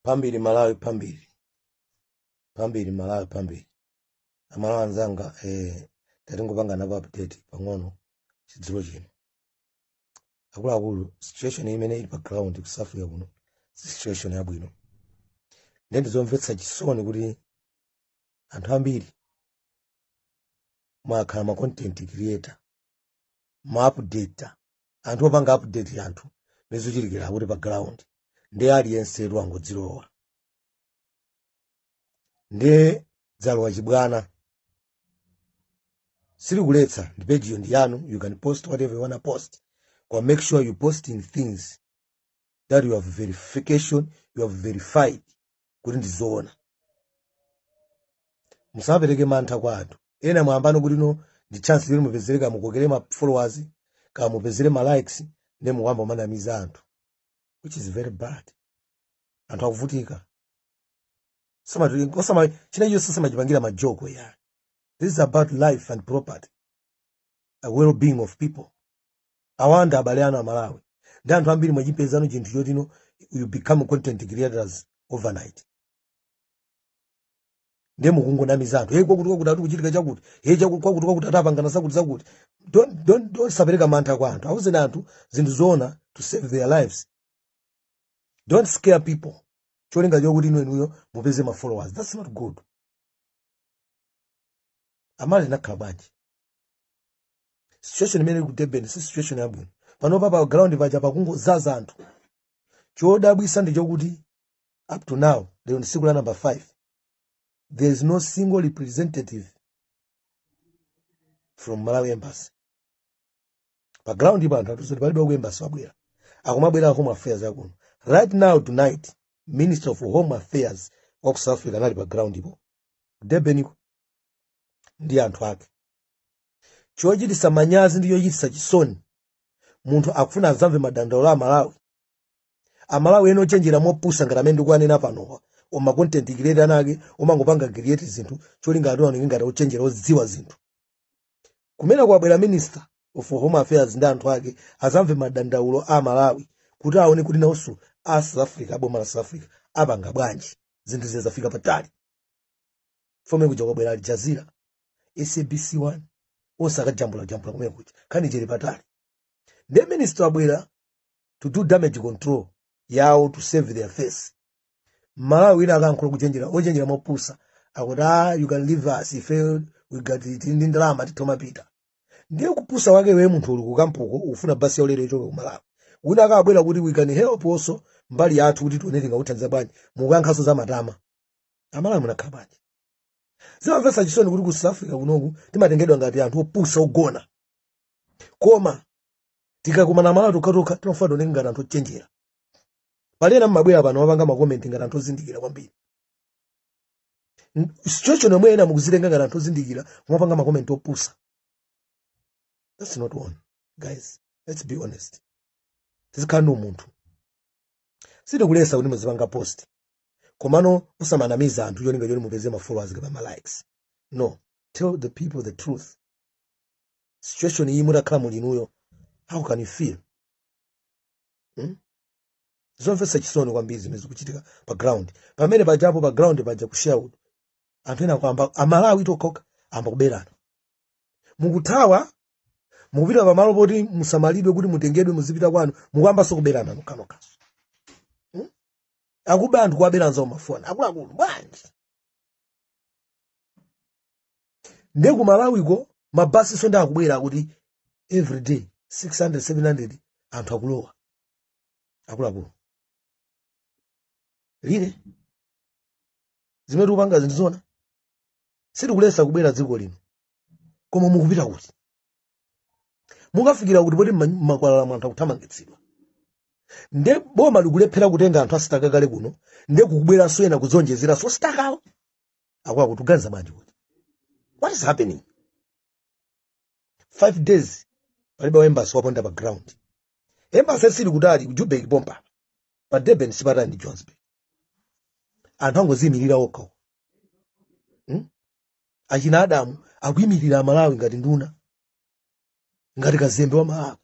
Phambili Malawi, phambili, phambili Malawi, phambili. Amalawi anzanga, tatingopanga napo update pang'ono chidzulo chino. Akuluakulu, situation imene ili pa ground ku South Africa kuno si situation yabwino. Ndiye ndizomvetsa chisoni kuti anthu ambiri mwakhala ma content creator, ma updater, anthu opanga update anthu nezochitikira kuti pa ground, ndiye aliyense wangodzilowa, ndiye dzalowa chibwana. Silikuletsa, ndi page yo ndi yanu, you can post whatever you wanna post, but make sure you posting things that you have verification, you have verified kuti ndizoona. Musapereke mantha kwa anthu ena. Mwambano kuti no, ndi chance yoti mupezere, ka mukokere ma followers, ka mupezere ma likes, ndi mukwamba manamiza anthu, which is very bad. Anthu akuvutika. Osama china chonse samachipangira majoko ya. This is about life and property, a well-being of people. Awanda abale anu Amalawi ndi anthu ambiri mwachipezano chinthu chotino you become content creators overnight, ndiye mukungonamiza anthu, hey, kwakuti kwakuti ati kuchitika chakuti, hey, chakuti kwakuti kwakuti atapangana zakuti zakuti. Don't sapereka mantha kwa anthu. Awuzeni anthu zinthu zoona to save their lives. Don't scare people cholinga chokuti inu inuyo mupeze ma followers. That's not good. Amali tinakhala bwanji? Situation imene ili ku Durban si situation yabwino. Panopa pa ground paja pakungozaza anthu. Chodabwisa ndi chokuti up to now, lero ndi tsiku la number 5, there is no single representative from Malawi Embassy pa ground ipo. Anthu atuzoti palibe ku embassy wabwera, akumabwera Home Affairs akuno. Right now, tonight, Minister of Home Affairs wa ku South Africa anali pa ground ipo Durban iko ndi anthu ake. Chochitisa manyazi ndi chochitisa chisoni, munthu akufuna azamve madandaulo a Malawi. Amalawi ena ochenjera mopusa ngati amene ndikuanena panowa, oma content creator anake omangopanga create zinthu cholinga ati ngati ochenjera, odziwa zinthu. Kumene kwabwera Minister of Home Affairs ndi anthu ake azamve madandaulo a Malawi kuti aone kuti nawonso a South Africa, aboma la South Africa apanga bwanji. Zinthu ziya zafika patali fome kuja kwabwera Al Jazeera, SABC 1, onse akajambula jambula kumene kuja. Khani chili patali. Ndiye minister wabwera to do damage control yawo, to save their face. Malawi wina akankhula kuchenjera, ochenjera mopusa akuti, "Ah, you can leave us, ife we got it, ndi ndalama tithomapita." Ndiye kupusa wake we, munthu uli kukampuko ufuna basi yaulere ichoke ku Malawi. Wina akabwera kuti we can help also mbali yathu kuti tione tingakuthandiza bwanji, mukuyankhaso za matama. Amalawi munakhala bwanji? Zimamvetsa chisoni kuti ku South Africa kunoku timatengedwa ngati anthu opusa ogona, koma tikakumana Malawi tokhatokha timafuna tioneke ngati anthu ochenjera. Palena mmabwera pano mapanga ma comment ngati anthu ozindikira kwambiri. Situation yomwe ena mukuzitenga ngati anthu ozindikira, mumapanga ma comment opusa. That's not one, guys. Let's be honest, tizikhala ndi umunthu. Sitikulesa kuti muzipanga post, komano usamanamiza anthu cholinga choti mupeze ma followers kapena ma likes. No, tell the people the truth. Situation iyi mutakhala muli inuyo, how can you feel, Zomvetsa chisoni kwambiri zimene zikuchitika pa ground pamene pajapo. Pa ground paja ku Sherwood, anthu ena kwamba Amalawi tokhoka amba kuberana. Mukuthawa, mukupita pamalo poti musamalidwe kuti mutengedwe muzipita kwanu, mukuyambanso kuberana nokhanokhanso, Akuba anthu, kuwabera anzawo mafoni. Akuluakulu, bwanji? Ndiye ku Malawiko mabasiso ndi akubwera kuti every day 600, 700 anthu akulowa. Akuluakulu, lile zimene tikupanga zinthu zona, sitikulesa kubwera dziko lino, koma mukupita kuti? Mukafikira kuti poti makwalala anthu akuthamangitsidwa? Nde boma likulephera kutenga anthu a stuck kale kuno, nde kukubweranso ena kudzonjezeranso stuck wo. Akuluakulu, tuganiza bwanji? Kuti what is happening? 5 days palibe embassy waponda pa ground. Embassy sili kutali ku Joburg pompa pa Durban, sipatali ndi Johannesburg. Anthu angoziyimirira okha, Achina Adamu akuyimirira Amalawi ngati nduna, ngati kazembe wa Malawi.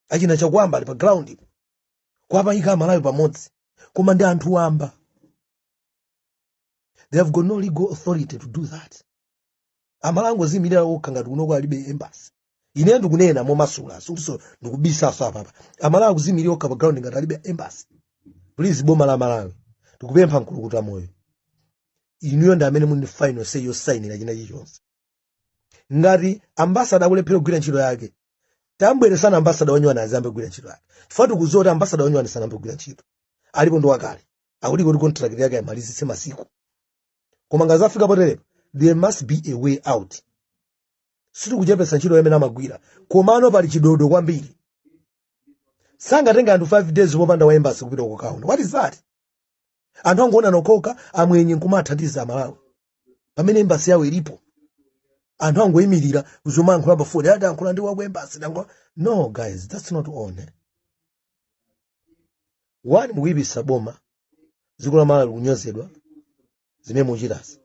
Achina Chakwamba ali pa ground ipo kuwapayika Amalawi pamodzi. Koma ndi anthu wamba. They have got no legal authority to do that. Amalawi angoziyimirira okha ngati kunoko alibe embassy. Ine ndikunena momasula, sikutinso ndikubisaso apapa. Amalawi akuziyimirira okha pa ground ngati alibe embassy. Please, boma la Malawi, tikupempha Mkulukuta Moyo, inuyo ndi amene muli ndi final say yosayinira china chilichonse. Ngati ambassador akulephera kugwira ntchito yake, tambweresana ambassador wanyuwani aziyambe kugwira ntchito yake, chifukwa tikudziwa kuti ambassador wanyuwani sanayambe kugwira ntchito, alipo ndi wakale, akuti kuti contract yake amalizitse masiku. Koma ngati zafika poterepa, there must be a way out. Sitikuchepetsa ntchito imene amagwira, komano pali chidodo kwambiri. Sangatenga anthu 5 days popanda wa embassy kupita kukaona. What is that? Anthu angoona nokhoka amwenye nkumathandiza Amalawi pamene embassy yawo ilipo. Anthu angoyimirira kuzomayankhula pa foni, ati ankhula ndi waku embassy dango. No guys, that's not on, eh? One, mukuyipisa boma, dziko la Malawi likunyozedwa zimene muchitazi.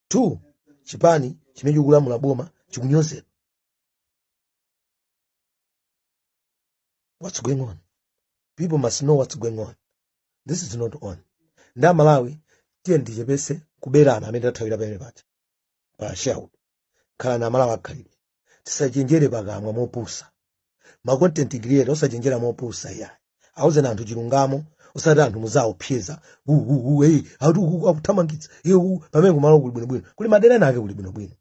Two, chipani chimene chikulamula boma chikunyozedwa. What's going on? People must know what's going on. This is not on. Ndi Amalawi, tiye tichepese kuberana amene tathawira pamene paja pa Sherwood. Khalani Amalawi akhalidwe, tisachenjere pakamwa mopusa. Ma content creator, osachenjera mopusa iyayi. Auzeni anthu chilungamo, osati anthu muzaopseza hey, akuti uku akuthamangitsa iye, pamene kumalo kuli bwinobwino, kuli madera ena ake kuli bwinobwino.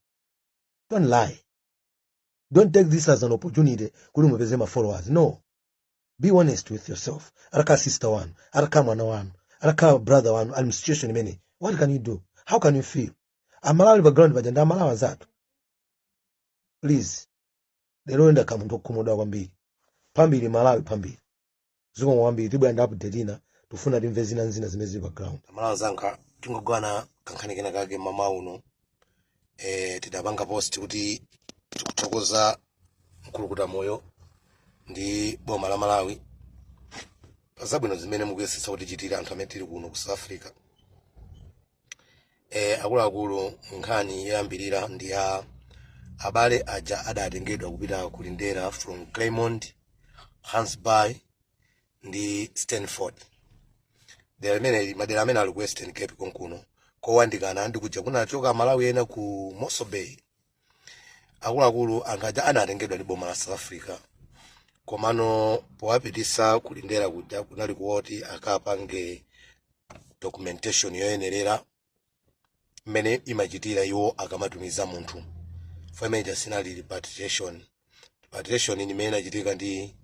Don't lie. Don't take this as an opportunity kuti mupeze ma followers. No, be honest with yourself. Atakhala sister wanu, atakhala mwana wanu, atakhala brother wanu ali mu situation imene, what can you do? How can you feel? Amalawi pa ground paja ndi Amalawi anzathu. Please, lero ndakhala munthu wokhumudwa kwambiri. Phambili Malawi, phambili. Zikomo kwambiri. Tibwera ndi update ina, tifuna timve zina nzina zimene zili pa ground. Amalawi anzanga, tingogawana kankhani kena kake mmawa uno. Tidapanga post kuti tikuthokoza Mkulukuta Moyo ndi boma la Malawi pa zabwino zimene mukuyesetsa kutichitira anthu amene tili kuno ku South Africa. Akuluakulu, nkhani yoyambirira ndi ya abale aja adatengedwa kupita ku Lindela from Claremont, Gansbaai ndi Stanford, dera limene madera amene ali ku Western Cape konkuno, kowandikana ndi kuja kunachoka Malawi ena ku Mossel Bay. Akuluakulu, anthu aja anatengedwa ndi boma la South Africa, komano powapitisa ku Lindela kuja kunali kuoti akapange documentation yoyenerera mmene imachitira iwo akamatumiza munthu. Imeneja sinali repatriation. Repatriation ni imene inachitika ndi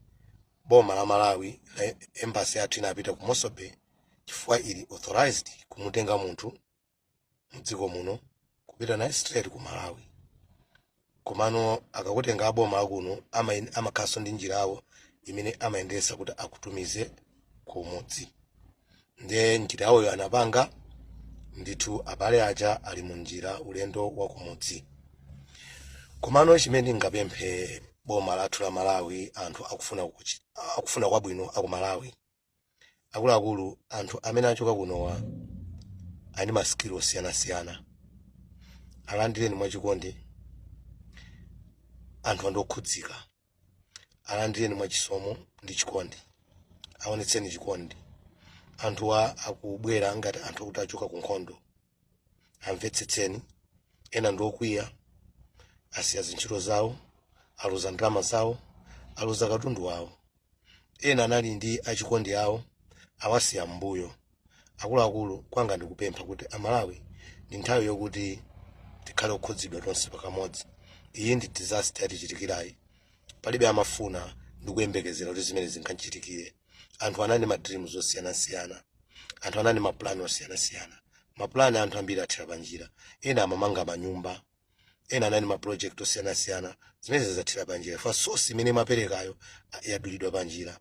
boma la Malawi, la embassy yathu inapita ku Mossel Bay chifukwa ili authorized kumutenga munthu mdziko muno kupita naye straight ku Malawi. Komano akakutenga aboma akuno, amakhalanso ndi njira yawo imene amayendesa kuti akutumize kumudzi. Ndiye njira yawoyo anapanga ndithu, abale aja ali mu njira ulendo wa kumudzi. Komano chimene ndingapemphe boma lathu la Malawi, anthu akufuna kwabwino aku Malawi, akuluakulu, anthu amene achoka kunowa ali ndi ma skill osiyanasiyana. Alandireni mwachikondi. Anthu andi okhudzika, alandireni mwachisomo ndi chikondi, aonetseni chikondi. Anthuwa akubwera ngati anthu akuti achoka ku nkhondo. Amvetsetseni. Ena ndi okwiya, asiya zintchito zawo, aluza ndalama zawo, aluza katundu wawo. Ena anali ndi achikondi awo, awasiya m'mbuyo. Akuluakulu, kwanga ndikupempha kuti Amalawi, ndi nthawi yokuti tikhale okhudzidwa tonse pakamodzi. Iyi ndi disaster yatichitikirayi. Palibe amafuna ndi kuyembekezera kuti zimene zingachitikire. Anthu anali ma dreams osiyanasiyana, anthu anali ma plan osiyanasiyana. Ma plan anthu ambiri athera panjira. Ena amamanga manyumba, ena anali ma project osiyanasiyana, zimene zathera panjira fa source imene imaperekayo yadulidwa panjira.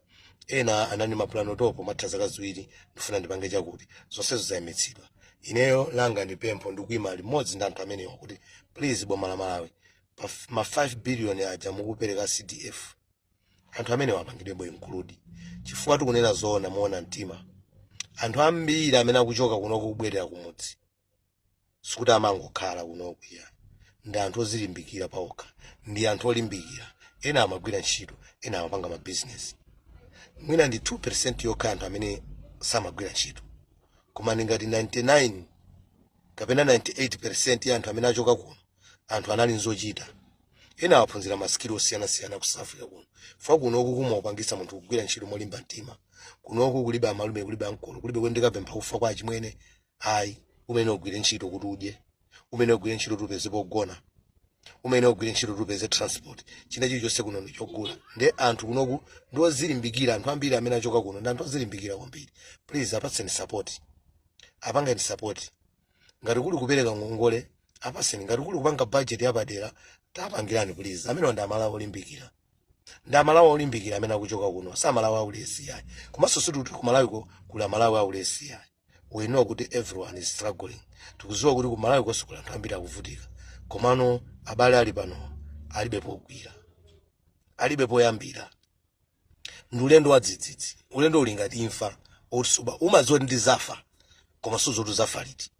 Ena anali ma plan otopo matha zaka 2 ndifuna ndipange chakuti, zonsezo zayimitsidwa. Ineyo langa ndi pempho, ndikuyima limodzi ndi anthu amenewa kuti please, boma la Malawi, pa ma 5 billion aja mukupereka CDF, anthu amenewa apangidwe include, chifukwa tikunena zoona moona mtima, anthu ambiri amene akuchoka kunoku kubwerera kumudzi sikuti amangokhala kunoku ya, ndi anthu ozilimbikira paokha, ndi anthu olimbikira. Ena amagwira ntchito, ena amapanga mabizinesi. Mwina ndi 2% yokha anthu amene Samagwira ntchito, koma ndingati 99 kapena 98% ya anthu amene achoka kuno, anthu anali nzochita. Ena aphunzira ma skill osiyanasiyana ku South Africa kuno. Fa kunoku kumapangisa munthu kugwira ntchito molimba mtima. Kunoku kulibe amalume, kulibe ankolo, kulibe kwendikapempha ufa kwa achimwene, ayi. Umene ugwire ntchito kuti udye, umene ugwire ntchito kuti upeze pogona, umene ugwire ntchito kuti upeze transport. China chilichonse kuno ndi chogula. Nde anthu kunoku ndi ozilimbikira. Anthu ambiri amene achoka kuno ndi anthu ozilimbikira kwambiri. Please, apatseni support, apangeni support. Ngati kuli kupereka ngongole, apaseni. Ngati kuli kupanga budget yapadera, tapangirani, please. Amene ndi Amalawi olimbikira, ndi Amalawi olimbikira amene akuchoka kuno, si Amalawi aulesi ayi. Komanso sikuti ku Malawiko kuli Amalawi aulesi ayi. We know kuti everyone is struggling. Tikudziwa kuti ku Malawi konse kuli anthu ambiri akuvutika, komano abale ali pano alibe pogwira, alibe poyambira. Ndi ulendo wa dzidzidzi, ulendo uli ngati imfa osuba. Umadziwa kuti ndizafa, koma suzoti uzafa liti.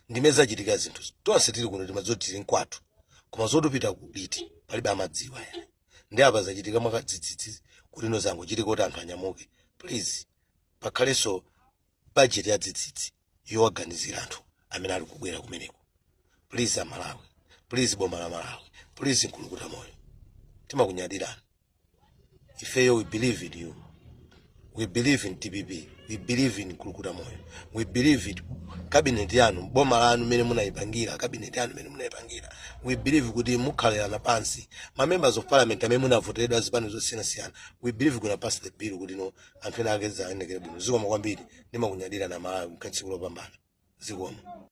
Ndimene zachitika zinthu. Tonse tili kuno timadziwa kuti tili mkwathu, koma zotupita ku liti palibe amadziwa ya. Ndi apa zachitika mwakadzidzidzi kuti ino zangochitika kuti anthu anyamuke. Please, pakhalenso budget ya dzidzidzi yowaganizira anthu amene ali kubwera kumeneko. Please Amalawi, please boma la Malawi, please Nkulukuta Moyo, timakunyadirani ifeyo. We believe in you, we believe in DPP, we believe in Nkulukuta Moyo, we believe in cabinet yanu, boma lanu mene munayipangira, cabinet yanu mene munayipangira. We believe kuti mukhalirana pansi ma members of parliament amene munavoteredwa zipani zosiyanasiyana. We believe gonna pass the bill kuti no anthu ena ake zayendekere bwino. Zikomo kwambiri, ndimakunyadira na Malawi. Mkhatsiku lopambana, zikomo.